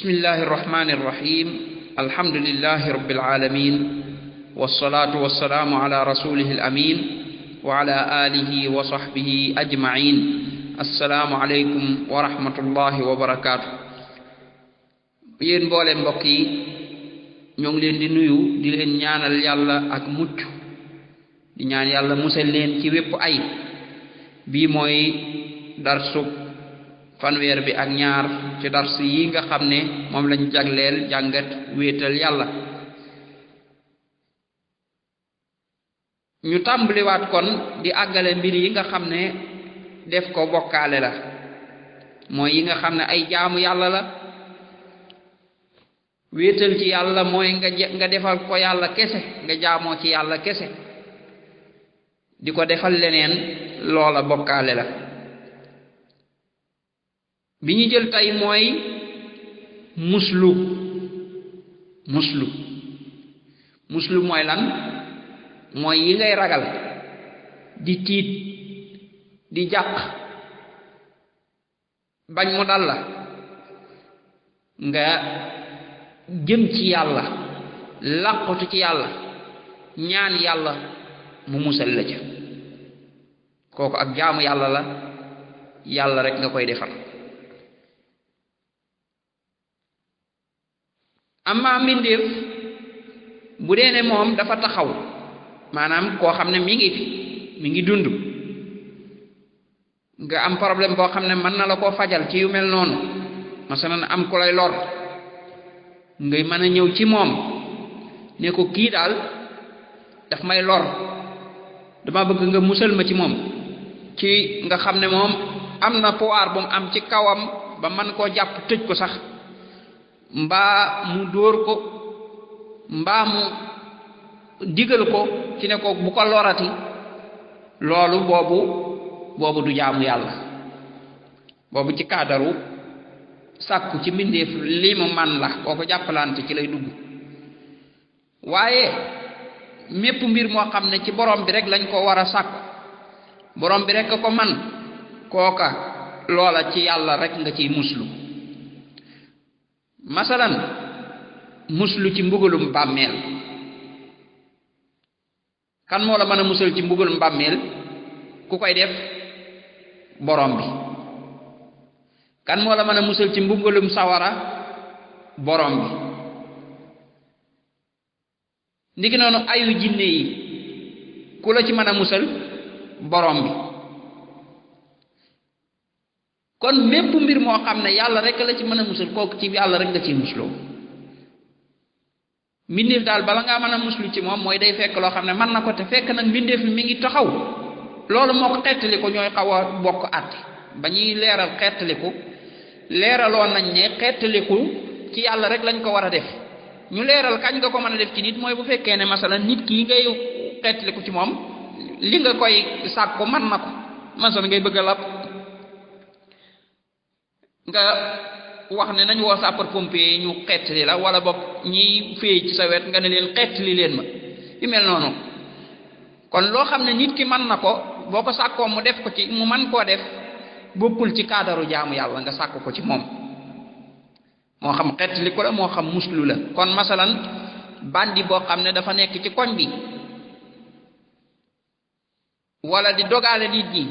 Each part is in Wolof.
bismillahi irrahmani irrahim alhamdulillahi rabbil alamin wassalatu wassalaamu ala rasulihi alamin wa ala alihi wa sahbihi ajmain. assalaamu aleykum wa rahmatullahi wa barakaatu. yéen mboole mbokk yi ñoo ngi leen di nuyu di leen ñaanal yàlla ak mucc di ñaan yàlla musal leen ci wépp ay. bii mooy darsu fanweer bi ak ñaar ci dars yi nga xam ne moom lañ jagleel jàngat wéetal yàlla. ñu tàmbaliwaat kon di àggale mbir yi nga xam ne def ko bokkaale la, mooy yi nga xam ne ay jaamu yàlla la. wéetal ci yàlla mooy nga defal ko yàlla kese, nga jaamoo ci yàlla kese, di ko defal leneen loola bokkaale la. bi ñu jël tey mooy muslu mooy lan? mooy yi ngay ragal, di tiit, di jàq, bañ mu dal la, nga jëm ci yàlla, làqatu ci yàlla, ñaan yàlla mu musal la ca. kooku ak jaamu yàlla la, yàlla rek nga koy defal. amma mbindeef bu dee ne moom dafa taxaw, maanaam koo xam ne mi ngi dund, nga am problème boo xam ne mën na la koo fajal ci yu mel noonu, masalan am ku lay lor, ngay mën a ñëw ci moom ne ko kii daal daf may lor, dama bëgg nga musal ma ci moom, ci nga xam ne moom am na pouvoir bu mu am ci kawam ba mën koo jàpp tëj ko sax, mbaa mu dóor ko, mbaa mu digal ko ci ne ko bu ko lorati. loolu boobu du jaamu yàlla, boobu ci kaadaru sàkku ci mbindeef li mu man la, kooku jàppalante ci lay dugg. waaye mépp mbir moo xam ne ci borom bi rek lañ ko war a sàkku, borom bi rek ko man, kooka loola ci yàlla rek nga ciy muslu. masalan muslu ci mbugalum bàmmeel. kan moo la mën a musal ci mbugalum bàmmeel? ku koy def? borom bi. kan moo la mën a musal ci mbugalum sawara? borom bi. ndiki noonu ayu jinne yi ku la ci mën a musal? borom bi. kon mépp mbir moo xam ne yàlla rek la ci mën a musal, kooku ci yàlla rek nga ciy musloo. mbindeef daal bala ngaa mën a muslu ci moom mooy day fekk loo xam ne mën na ko, te fekk nag mbindeef mi ngi taxaw. loolu moo ko xettaliku ñooy xaw a bokk àtte. ba ñuy leeral xettaliku, leeraloon nañ ne xettaliku ci yàlla rek lañ ko war a def. ñu leeral kañ nga ko mën a def ci nit, mooy bu fekkee ne masalan nit kii ngay xettaliku ci moom, li nga koy sàkku mën na ko. masalan ngay bëgg a lab, nga wax ne nañ woo sapeur pompier ñu xettali la, wala boog ñiy féey ci sa wet nga ne leen xettali leen ma, yu mel noonu. kon loo xam ne nit ki mën na ko, boo ko sàkkoo mu def ko ci, mu mën koo def, bokkul ci kaadaru jaamu yàlla nga sàkk ko ci moom. moo xam xettali ko la, moo xam muslu la. kon masalan bandi boo xam ne dafa nekk ci koñ bi, wala di dogaale nit ñi,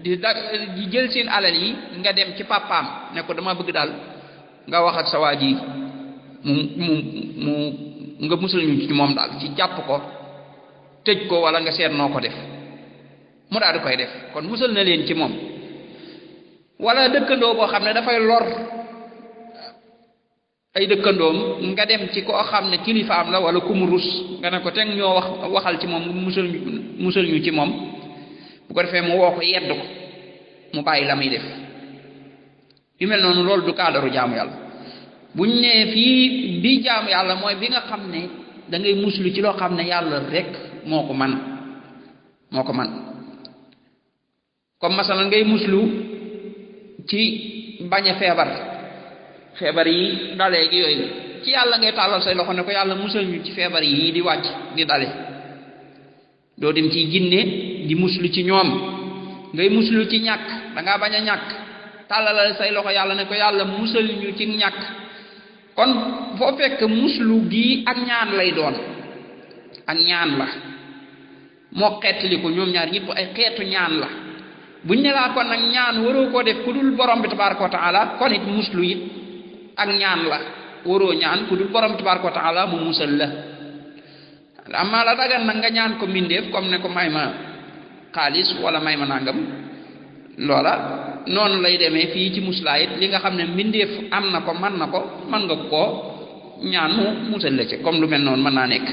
di jël seen alal yi, nga dem ci papaam ne ko dama bëgg daal nga wax ak sa waa ji mu nga musal ñu ci moom daal, ci jàpp ko, tëj ko, wala nga seet noo ko def, mu daal di koy def. kon musal na leen ci moom. wala dëkkandoo boo xam ne dafay lor ay dëkkandoom, nga dem ci koo xam ne kilifaam la wala ku mu rus, nga ne ko teg ñoo waxal ci moom musal ñu ci moom. bu ko defee mu woo ko, yedd ko, mu bàyyi la muy def. yu mel noonu loolu du kaadaru jaamu yàlla. buñ nee fii bi jaamu yàlla mooy bi nga xam ne da ngay muslu ci loo xam ne yàlla rek moo ko man. comme masalan ngay muslu ci bañ a feebar yi dalee gi yooyu, ci yàlla ngay tàllal say loxo ne ko yàlla musal ñu ci feebar yi di wàcc di dale. doo dem ci jinne di muslu ci ñoom. ngay muslu ci ñàkk, da ngaa bañ a ñàkk, tàllalal say loxo yàlla ne ko yàlla musal ñu ci ñàkk. kon foo fekk muslu gi ak ñaan lay doon ak ñaan la moo xeetali ko ñoom ñaar ñëpp ay xeetu ñaan la buñ ne laa kon nag ñaan waroo koo def ku dul borom bi tabaraka wa taala kon it muslu it ak ñaan la waroo ñaan ku dul borom bi tabaraka wa taala mu musal la amma la dagan nag nga ñaan ko mbindeef comme ne ko may ma xaalis wala may ma nangam loola noonu lay demee fii ci muslaayit li nga xam ne mbindeef am na ko man na ko man nga koo ñaan mu musal la ci comme lu mel noonu mën naa nekk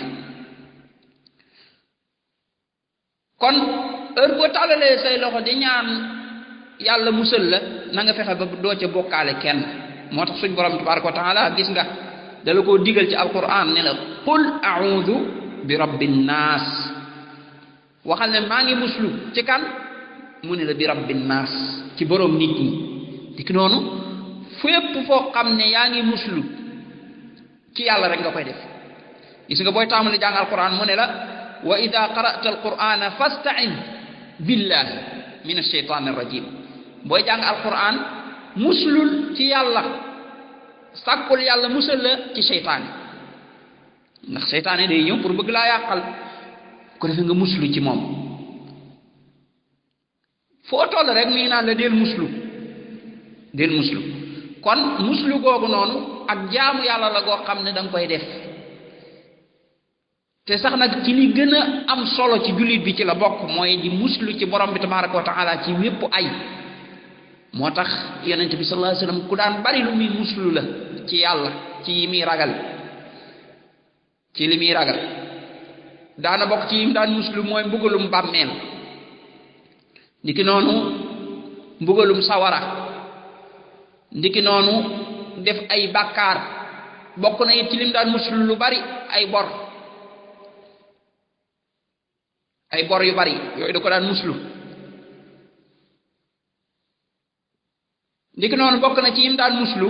kon heure boo tàllalee say loxo di ñaan yàlla musal la na nga fexe ba doo ca bokkaale kenn moo tax suñ borom tabaraka wa taala gis nga dala koo digal ci alquran ne la qul a'udhu bi rabbin naas waxal ne maa ngi muslu ci kan mu ne la bi rabbin naas ci borom nit ñi dik noonu fépp foo xam ne yaa ngi muslu ci yàlla rek nga koy def gis nga booy tàmbali jàng alquran mu ne la wa ida qara'ta alqur'ana fasta'in billahi min ash-shaytan ar-rajim booy jàng alquran muslul ci yàlla sàkkul yàlla musal la ci seytaane ndax seytaane day ñëw pour bëgg laa yàqal ko defee nga muslu ci moom foo toll rek mi naan la del muslu kon muslu googu noonu ak jaamu yàlla la goo xam ne da nga koy def te sax nag ci li gën a am solo ci jullit bi ci la bokk mooy di muslu ci borom bi tabaraka wa taala ci wépp ay moo tax yonent bi sallallahu alayhi wasallam ku daan bari lu muy muslu la ci yàlla ci yi muy ragal ci li muy ragal daana bokk ci yim daan muslu mooy mbugalum bàmmeel ndiki noonu mbugalum sawara ndiki noonu def ay bàkkaar bokk na it ci lim daan muslu lu bari ay bor yu bari yooyu da ko daan muslu ndiki noonu bokk na ci yim daan muslu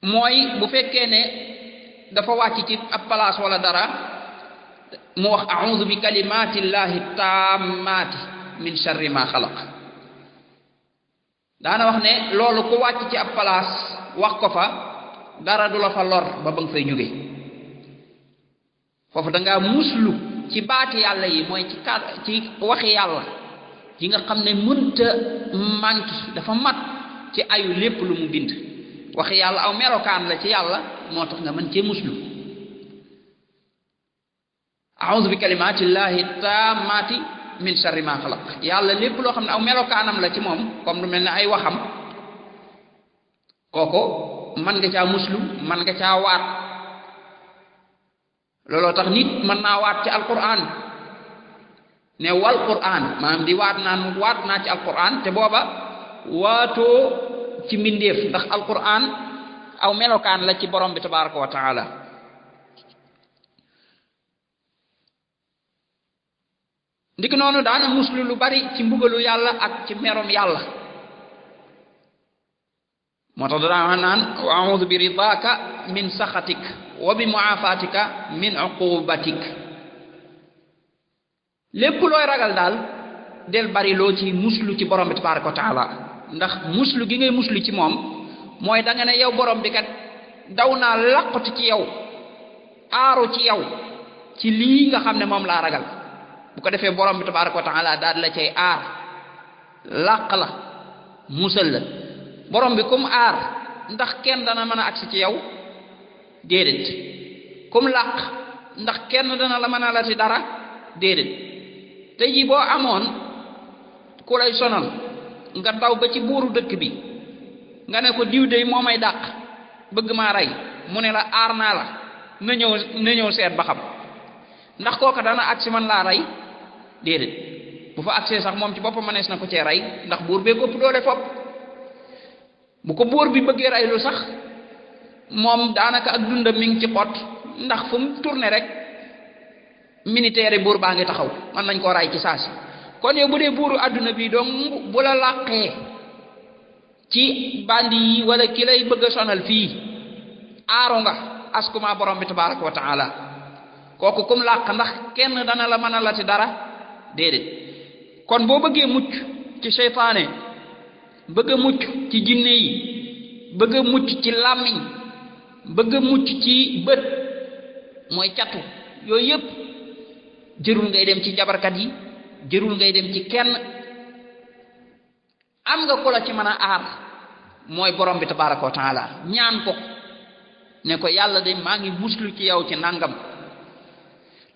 mooy bu fekkee ne dafa wàcc ci ab place wala dara mu wax a'udhu bi kalimatillahi tammati min sharri ma xalaq daana wax ne loolu ku wàcc ci ab place wax ko fa dara du la fa lor ba nga fay jóge foofu da ngaa muslu ci baati yàlla yi mooy ci waxi yàlla yi nga xam ne mënta manki dafa mat ci ayu lépp lu mu bind waxi yàlla aw melokaan la ci yàlla moo tax nga mën cee muslu a'udhu bi kalimatillahi tammati min sharri ma xalaq yàlla lépp loo xam ne aw melokaanam la ci moom comme lu mel ne ay waxam kooko mën nga caa muslu mën nga caa waat looloo tax nit mën naa waat ci alquran ne wal quran maanaam di waat naa ci alquran te booba waatoo ci mbindeef ndax alquran aw melokaan la ci borom bi tabaraka wa taala ndik noonu daana muslu lu bari ci mbugalu yàlla ak ci merom yàlla moo tax daa wax naan wa a'udhu bi ridaka min saxatik wa bi mu'afatika min uqubatik lépp looy ragal daal del bari loo ci muslu ci borom bi tabaraka wa taala ndax muslu gi ngay muslu ci moom mooy da nga ne yow borom bi kat daw naa laqatu ci yow aaru ci yow ci lii nga xam ne moom laa ragal bu ko defee borom bi tabaraka wa taala daal la cay aar làq la musal la borom bi comme aar ndax kenn dana mën a agsi ci yow déedéet comme làq ndax kenn dana la mën a la ci dara déedéet tey jii boo amoon ku lay sonal nga daw ba ci buuru dëkk bi nga ne ko diw dey moo may dàq bëgg maa rey mu ne la aar naa la na ñëw seet ba xam ndax kooka dana agsi man laa rey déedéet bu fa agsee sax moom ci boppam mënees na ko cee rey ndax buur bee ko ëpp doole fopp bu ko buur bi bëggee reylu sax moom daanaka ak dundam mi ngi ci xott ndax fu mu tourné rek militaire yi buur baa ngi taxaw mën nañ koo rey ci saasi kon yow bu dee buuru àdduna bi donc bu la làqee ci bandi yi wala ki lay bëgg a sonal fii aaru nga askuma borom bi tabaraka wa taala kooku kum làq ndax kenn dana la mën a la ci dara déedéet kon boo bëggee mucc ci seytaane bëgg a mucc ci jinne yi bëgg a mucc ci làmmiñ bëgg a mucc ci bët mooy catu yooyu yépp jërul ngay dem ci njabarkat yi jërul ngay dem ci kenn am nga ko la ci mën a aar mooy borom bi tabaraka wa taala ñaan ko ne ko yàlla de maa ngi muslu ci yow ci nangam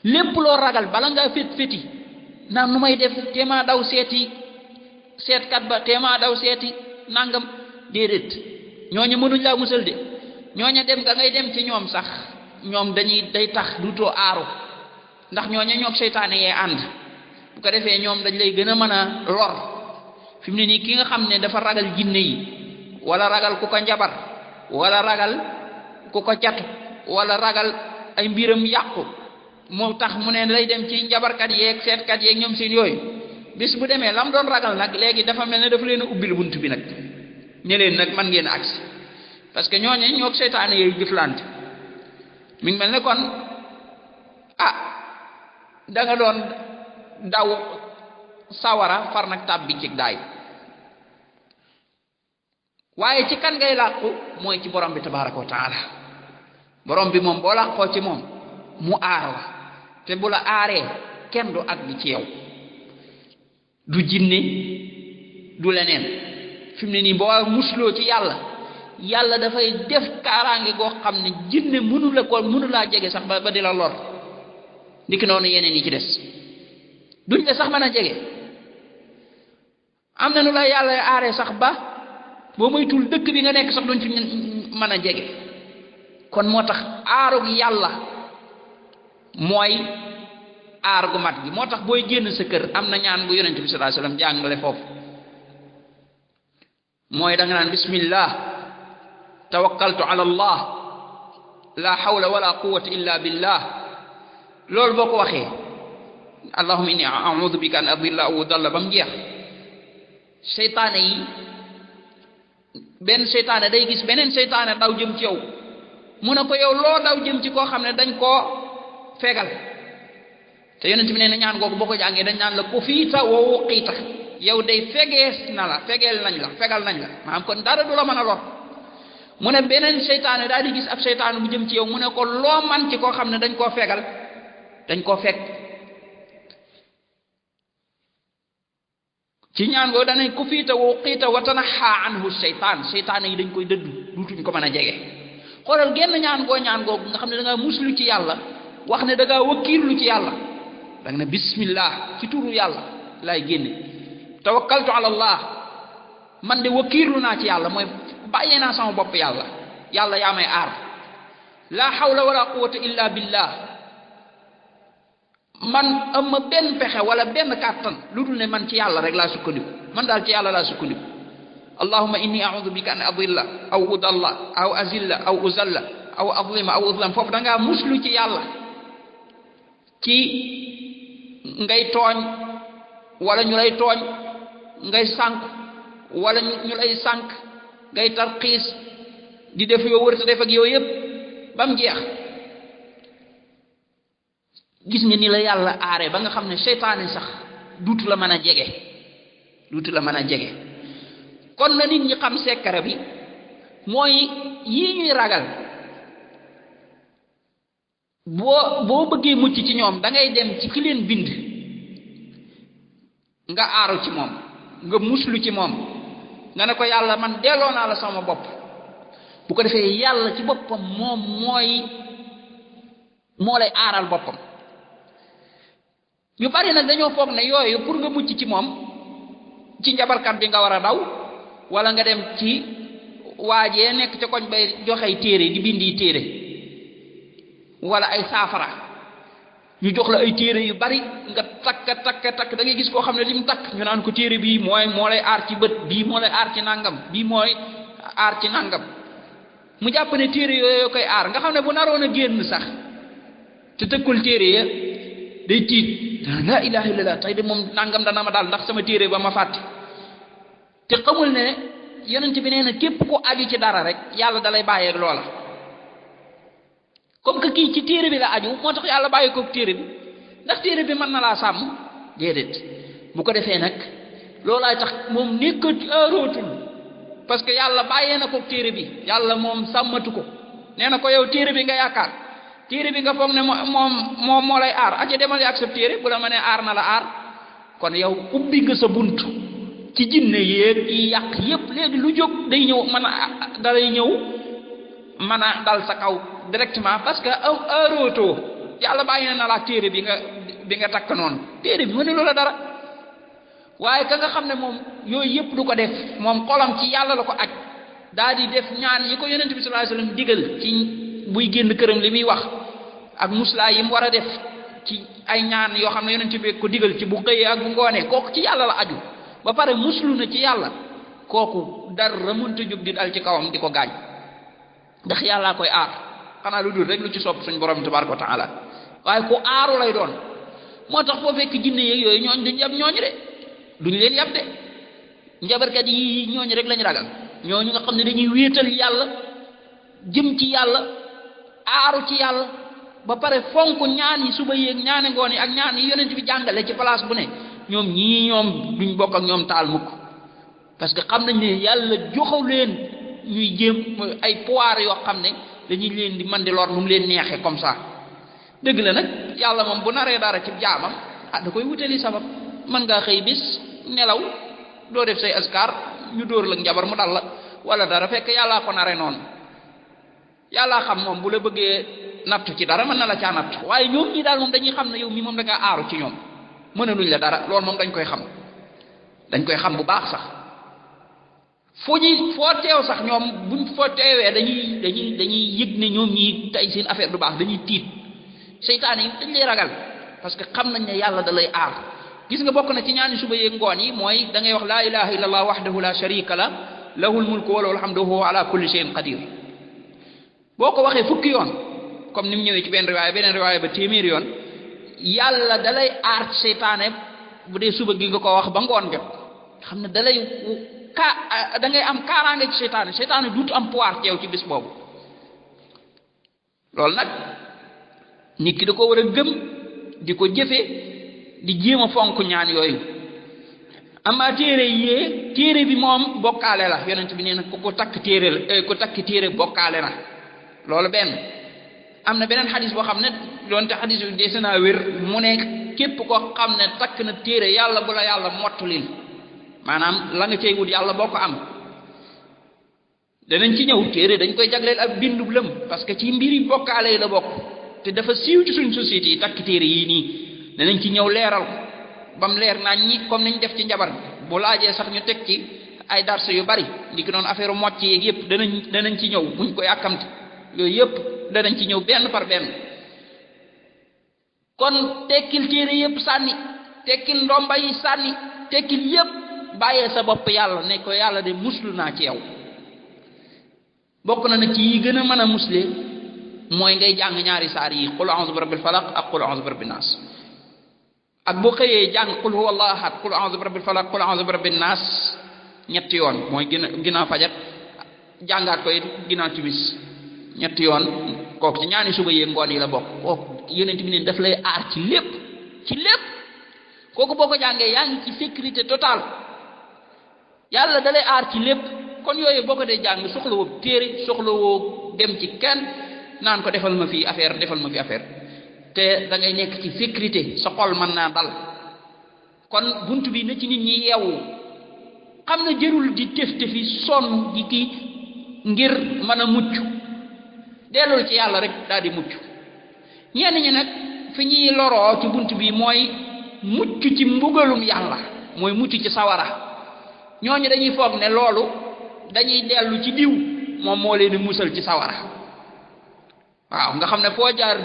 lépp loo ragal bala ngaa feti naan nu may def téemaa daw seeti seetkat ba téemaa daw seeti nangam déedéet ñooñu mënuñ laa musal de ñooña dem nga ngay dem ci ñoom sax ñoom day tax dutoo aaru ndax ñooña ñoog seytaane yee ànd bu ko defee ñoom dañ lay gën a mën a lor fi mu ne nii ki nga xam ne dafa ragal jinne yi wala ragal ku ko njabar wala ragal ku ko cat wala ragal ay mbiram yàqu moo tax mu ne lay dem ci njabarkat yeeg seetkat yeeg ñoom seen yooyu bis bu demee lam doon ragal nag léegi dafa mel ne dafa leen a ubbil bunt bi nag ne leen nag man ngeen agsi parce que ñooñe ñoog seytaane yooyu jëflante mi ngi mel ne kon da nga doon daw sawara far nag tàbbi ci daay waaye ci kan ngay làqu mooy ci borom bi tabaraka wa taala borom bi moom boo làqoo ci moom mu aar la te bu la aaree kenn du ak bi ci yow du jinne du leneen fi mu ne nii boo musloo ci yàlla dafay def kaaraange goo xam ne jinne mënu laa jege sax ba di la lor ndiki noonu yeneen yi ci des duñ la sax mën a jege am na nu la yàlla aaree sax ba boo moytul dëkk bi nga nekk sax duñ ci mën a jege kon moo tax aarug yàlla mooy aar gu mat gi moo tax booy génn sa kër am na ñaan bu yonent bi sallallahu alayhi wasallam jàngale foofu mooy da nga naan bismillah tawakkaltu ala allah la hawla wala quwwata illa billah loolu boo ko waxee allahumma inni a'udhu bika an adilla aw udalla ba mu jeex seytaane yi benn seytaane day gis beneen seytaane daw jëm ci yow mu ne ko yow loo daw jëm ci koo xam ne dañ koo fegal te yonent bi nee na ñaan googu boo ko jàngee dañ naan la kufiita wa wuqiita yow day fegeel nañ la fegal nañ la maanaam kon dara du la mën a lor mu ne beneen seytaane daal di gis ab seytaane bu jëm ci yow mu ne ko loo man ci koo xam ne dañ koo fegal dañ koo fekk ci ñaan googu danañ kufiita wa wuqiita wa tanaha anhu seytaane yi dañ koy dëddu duutuñ ko mën a jege xoolal genn ñaan googu nga xam ne da ngaa muslu ci yàlla wax ne da ngaa wakkiirlu ci yàlla da nga ne bismillah ci turu yàlla laay génne tawakkaltu ala allah man de wakkiirlu naa ci yàlla mooy bàyyee naa sama bopp yàlla yaa may aar la hawla wala quwwata illa billah man am ma benn pexe wala benn kàttan lu dul ne man ci yàlla rek laa sukkandiku man daal ci yàlla laa sukkandiku allahumma inni a'udhu bika an adilla aw udalla aw azilla aw uzalla aw adlima aw udlam foofu da ngaa muslu ci yàlla ci ngay tooñ wala ñu lay tooñ ngay sànk wala ñu lay sànk ngay tarxiis di def yoo wër te def ak yooyu yëpp ba mu jeex gis nga ni la yàlla aare ba nga xam ne seytaane sax duutu la mën a jege kon na nit ñi xam sekkare bi mooy yii ñuy ragal boo bëggee mucc ci ñoom da ngay dem ci ki leen bind nga aaru ci moom nga muslu ci moom nga ne ko yàlla man delloo naa la sama bopp bu ko defee yàlla ci boppam moom moo lay aaral boppam ñu bari nag dañoo foog ne yooyu pour nga mucc ci moom ci njabarkat bi nga war a daw wala nga dem ci waajee nekk ca koñ bay joxey téere di bindi téere wala ay saafara ñu jox la ay téere yu bari nga takk da ngay gis koo xam ne li mu takk ñu naan ko téere bii moo lay aar ci bët bii moo lay aar ci nangam bii mooy aar ci nangam mu jàpp ne téere yooyu koy aar nga xam ne bu naroon a génn sax te tëkkul téere ya day tiit la ilaha illallah tey de moom nangam dana ma daal ndax sama téere ba ma fàtte te xamul ne yonent bi nee na képp ku aju ci dara rek yàlla dalay bàyyeeg loola comme que kii ci téere bi la aju moo tax yàlla bàyyi ko téere bi ndax téere bi mën na laa sàmm déedéet bu ko defee nag loolaay tax moom nekkat aarootul parce que yàlla bàyyee na ko téere bi yàlla moom sàmmatu ko nee na ko yow téere bi nga yaakaar téere bi nga foog ne moom moo lay aar aca demal yaak sa téere bu la ma ne aar na la aar kon yow ubbi nga sa bunt ci jinne yéeg yi yàq yépp léegi lu jóg day ñëw mën a dalay ñëw mën a dal sa kaw directement parce que arootoo yàlla bàyyi na la téere bi nga takk noonu téere bi mënuloo la dara waaye ka nga xam ne moom yooyu yépp du ko def moom xolam ci yàlla la ko aj daal di def ñaan yi ko yonent bi sallallahu alayhi wasallam digal ci buy génn këram li muy wax ak muslaa yi mu war a def ci ay ñaan yoo xam ne yonent bi ko digal ci bu xëyee ak bu ngoonee kooku ci yàlla la aju ba pare muslu na ci yàlla kooku dara mënta jóg di dal ci kawam di ko gaañ ndax yàllaa koy aar xanaa lu dul rek lu ci sopp suñ borom tabaraka wa taala waaye ku aaru lay doon moo tax foo fekk jinne yeeg yooyu ñooñ duñ yab ñooñu de duñ leen yab de njabarkat yi ñooñu rek lañ ragal ñooñu nga xam ne dañuy wéetal yàlla jëm ci yàlla aaru ci yàlla ba pare fonk ñaan yi suba yéeg ñaani ngoon yi ak ñaan yi yonent bi jàngale ci place bu ne ñoom ñoom duñ bokk ak ñoom taal mukk parce que xam nañ ne yàlla joxaw leen ñuy jéem ay pouvoir yoo xam ne dañuy leen di man di lor nu mu leen neexee comme ça dëgg la nag yàlla moom bu naree dara ci jaamam da koy wutali sabab mën ngaa xëy bis nelaw doo def say askar ñu dóor la njabar mu dal la wala dara fekk yàllaa ko nare noonu yàllaa xam moom bu la bëggee nattu ci dara mën na la caa natt waaye ñoom ñi daal moom dañuy xam ne yow mi moom da ngaa aaru ci ñoom mënaluñ la dara loolu moom dañ koy xam bu baax sax foo teew sax ñoom buñ foo teewee dañuy yëg ne ñoom ñi tey seen affaire du baax dañuy tiit seytaane yi dañ lay ragal parce que xam nañ ne yàlla da lay aar gis nga bokk na ci ñaani suba yeeg ngoon yi mooy da ngay wax laa ilaha illa allah wahdahu la sharika la lahul mulku wa lahul hamdu wa huwa ala kulli shay'in qadir boo ko waxee fukki yoon comme ni mu ñëwee ci beneen riwaaya ba téeméeri yoon yàlla da lay aar ci seytaane bu dee suba gi nga ko wax ba ngoon jot xam ne da ngay am kaaraange ci seytaane duutu am pouvoir ci yow ci bis boobu loolu nag nit ki da ko war a gëm di ko jëfe di jéem a fonk ñaan yooyu ama téere bi moom bokkaale la yonent bi nee na ku takk téere bokkaale na loolu benn am na beneen xadis boo xam ne doonte xadis bi dee naa wér mu ne képp koo xam ne takk na téere yàlla bu la yàlla mottulil maanaam la nga cey wut yàlla boo ko am danañ ci ñëw téere dañ koy jagleel ak bindu lëm parce que ci mbiri bokkaale yi la bokk te dafa siiw ci suñ société yi takk téere yii nii danañ ci ñëw leeral ko ba mu leer nañ ñi comme niñ def ci njabar bu laajee sax ñu teg ci ay darse yu bari ndi ki noonu affaire mocc yeeg yëpp danañ ci ñëw buñ ko yàkkamte yooyu yëpp danañ ci ñëw benn par benn kon tekkil téere yëpp sànni tekkil ndomba yi sànni tekkil yëpp bàyyee sa bopp yàlla ne ko yàlla de muslu naa ci yow bokk na nag ci yi gën a mën a musle mooy ngay jàng ñaari saar yi qul a'udhu bi rabbil falaq ak qul a'udhu bi rabbin nas ak boo xëyee jàng qul huwa allahu ahad qul a'udhu bi rabbil falaq qul a'udhu bi rabbin nas ñetti yoon mooy ginnaaw fajar jàngaat ko it ginnaaw timis ñetti yoon kooku ci ñaani suba yee ngoon yi la bokk kooku yonent bi ne daf lay aar ci lépp kooku boo ko jàngee yaa ngi ci sécurité totale yàlla da lay aar ci lépp kon yooyu boo ko dee jàng soxlawoo téere soxlawoo dem ci kenn naan ko defal ma fi affaire te da ngay nekk ci sécurité sa xol mën naa dal kon bunt bi na ci nit ñi yeewu xam na jërul di tëf-tëfi sonn di kii ngir mën a mucc dellul ci yàlla rek daal di mucc ñenn ñi nag fi ñuy loroo ci bunt bi mooy mucc ci mbugalum yàlla mooy mucc ci sawara ñooñu dañuy foog ne loolu dañuy dellu ci diw moom moo leen di musal ci sawara waaw nga xam ne foo jaar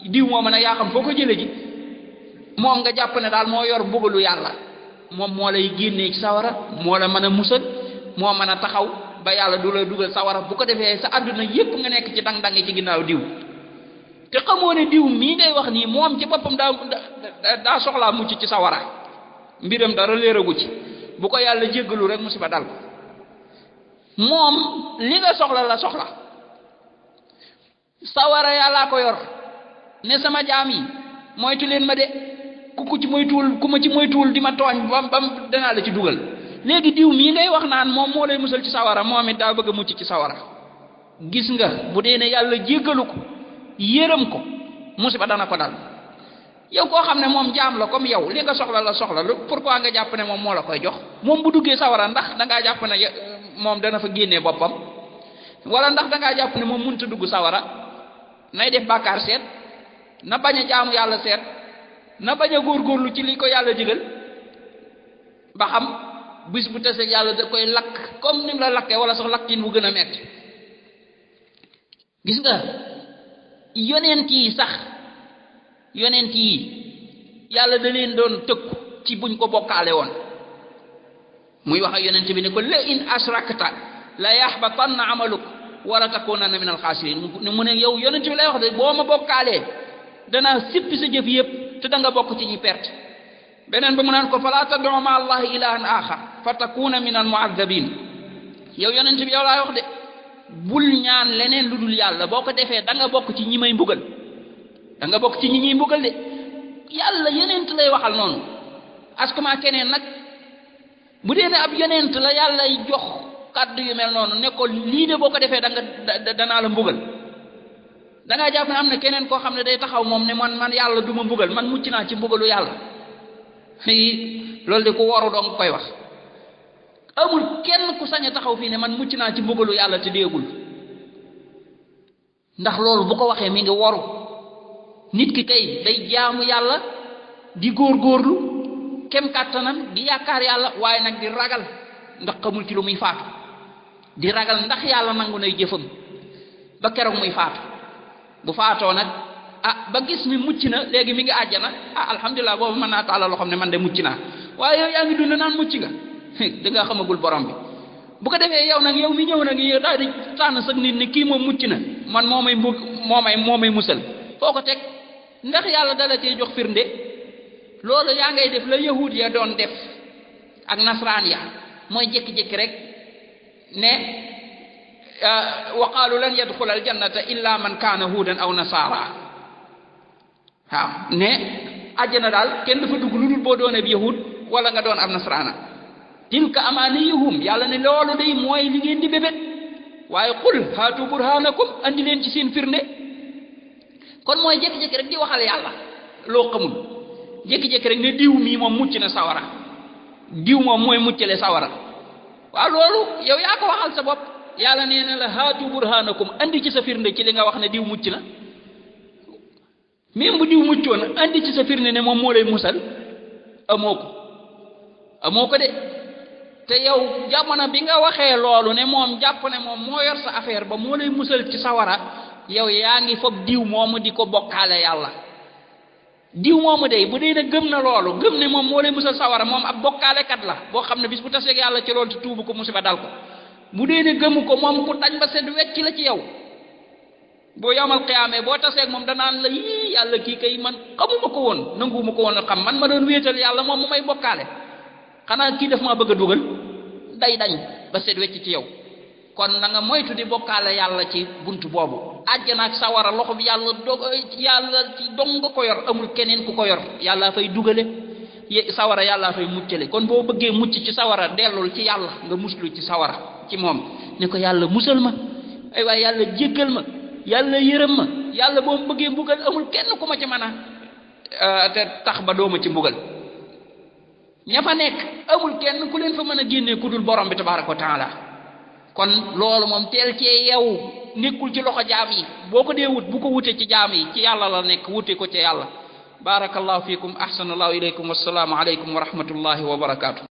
diw moo mën a yaa xam foo ko jële ji moom nga jàpp ne daal moo yor mbugalu yàlla moom moo lay génnee ci sawara moo la mën a musal moo mën a taxaw ba yàlla du la dugal sawara bu ko defee sa àdduna yépp nga nekk ci dang-dang ci ginnaaw diw te xamoo ne diw mii ngay wax nii moom ci boppam daa soxlaa mucc ci sawara mbiram dara léeragu ci bu ko yàlla jéggalu rek musiba dal moom li nga soxla la soxla sawara yàllaa ko yor ne sama jaam yi moytu leen ma de ku ci moytuwul ku ma ci moytuwul di ma tooñ bam danaa la ci dugal léegi diw mii ngay wax naan moom moo lay musal ci sawara moom it daa bëgg a mucc ci sawara gis nga bu dee ne yàlla jéggalu ko yërëm ko musiba dana ko dal yow koo xam ne moom jaam la comme yow li nga soxla la soxla lu pourquoi nga jàpp ne moom moo la koy jox moom bu duggee sawara ndax dangaa jàpp ne moom dana fa génnee boppam wala ndax dangaa jàpp ne moom mënut a dugg sawara nay def bàkkaar seet na bañ a jaamu yàlla seet na bañ a góorgóorlu ci li ko yàlla digal ba xam bis bu tase yàlla da koy lakk comme ni mu la lakkee wala sax lakkin bu gën a metti gis nga yonent yi sax yonent yi yàlla da leen doon tëkku ci buñ ko bokkaale woon muy wax ak yonent bi ne ko la in ashrakta la yaxbatanna amaluk wala takunanna min alxaasirin mu ne yow yonent bi lay wax de boo ma bokkaalee danaa sippi sa jëf yëpp te da nga bokk ci ñi perte beneen ba mu naan ko fala tad'u ma allahi ilahan axar fa takuna min al mu'azzabin yow yonent bi yow laay wax de bul ñaan leneen lu dul yàlla boo ko defee da nga bokk ci ñi may mbugal da nga bokk ci ñi ñuy mbugal de yàlla yonent lay waxal noonu askuma keneen nag bu dee ne ab yonent la yàlla jox kàddu yu mel noonu ne ko lii de boo ko defee danaa la mbugal da ngaa jàpp ne am na keneen koo xam ne day taxaw moom ne man yàlla du ma mbugal man mucc naa ci mbugalu yàlla loolu de ku waru dong koy wax amul kenn ku sañ a taxaw fii ne man mucc naa ci mbugalu yàlla te déegul ndax loolu bu ko waxee mi ngi waru nit ki kay day jaamu yàlla di góorgóorlu kem kàttanam di yaakaar yàlla waaye nag di ragal ndax xamul ci lu muy faatu di ragal ndax yàlla nangu nay jëfam ba keroog muy faatu bu faatoo nag ba gis mi mucc na léegi mi ngi àjjana alhamdulilah boobu mën naa tàllal loo xam ne man de mucc naa waaye yow yaa ngi dund naan mucc nga da nga xamagul borom bi bu ko defee yow nag yow mi ñëw nag yow daal di tànn sax nit ni kii moom mucc na man moo may musal foo ko teg ndax yàlla dala cee jox firnde loolu yaa ngay def la yahud ya doon def ak nasraan ya mooy jékki-jékki rek ne wa qaalu lan yadxula al jannata illa man kaana huudan aw nasaara waaw ne àjjana daal kenn dafa dugg lu dul boo doon ab yahud wala nga doon ab nasraana tilka amaaniyuhum yàlla ne loolu day mooy li ngeen di bébét waaye qul haatu burhanakum andi leen ci seen firnde kon mooy jékki-jékki rek di waxal yàlla loo xamul jékki-jékki rek ne diw mii moom mucc na sawara diw moom mooy muccale sawara waaw loolu yow yaa ko waxal sa bopp yàlla nee na la haatu burhanakum andi ci sa firnde ci li nga wax ne diw mucc na même bu diw muccoon andi ci sa firnde ne moom moo lay musal amoo ko de te yow jamono bi nga waxee loolu ne moom jàpp ne moom moo yor sa affaire ba moo lay musal ci sawara yow yaa ngi foog diw moomu di ko bokkaale yàlla diw moomu de bu dee ne gëm na loolu gëm ne moom moo lay musal sawara moom ab bokkaalekat la boo xam ne bis bu taseeg yàlla ci loolu te tuubu ko musiba dal ko bu dee ne gëmu ko moom ku dañ ba sedd wecc la ci yow boo yowmal qiyaamee boo taseeg moom danaan la yii yàlla kii kay man xamuma ko woon nanguwuma ko woon a xam man ma doon wéetal yàlla moom mu may bokkaale xanaa kii daf maa bëgg a dugal day dañ ba sedd wecc ci yow kon na nga moytu di bokkaale yàlla ci buntu boobu àjjana ak sawara loxo bi yàlla ci dong nga ko yor amul keneen ku ko yor yàlla fay dugale sawara yàlla fay muccale kon boo bëggee mucc ci sawara dellul ci yàlla nga muslu ci sawara ci moom ne ko yàlla musal ma ay waay yàlla jéggal ma yàlla yërëm ma yàlla boo bëggee mbugal amul kenn ku ma ci mën a te tax ba dooma ci mbugal ña fa nekk amul kenn ku leen fa mën a génnee ku dul borom bi tabaaraka wa taala kon loolu moom teel cee yeewu nekkul ci loxo jaam yi boo ko dee wut bu ko wute ci jaam yi ci yàlla la nekk wute ko ci yàlla barakallahu fiikum ahsanallahu ilaykum wassalaamu alaykum wa rahmatullahi wa barakaatu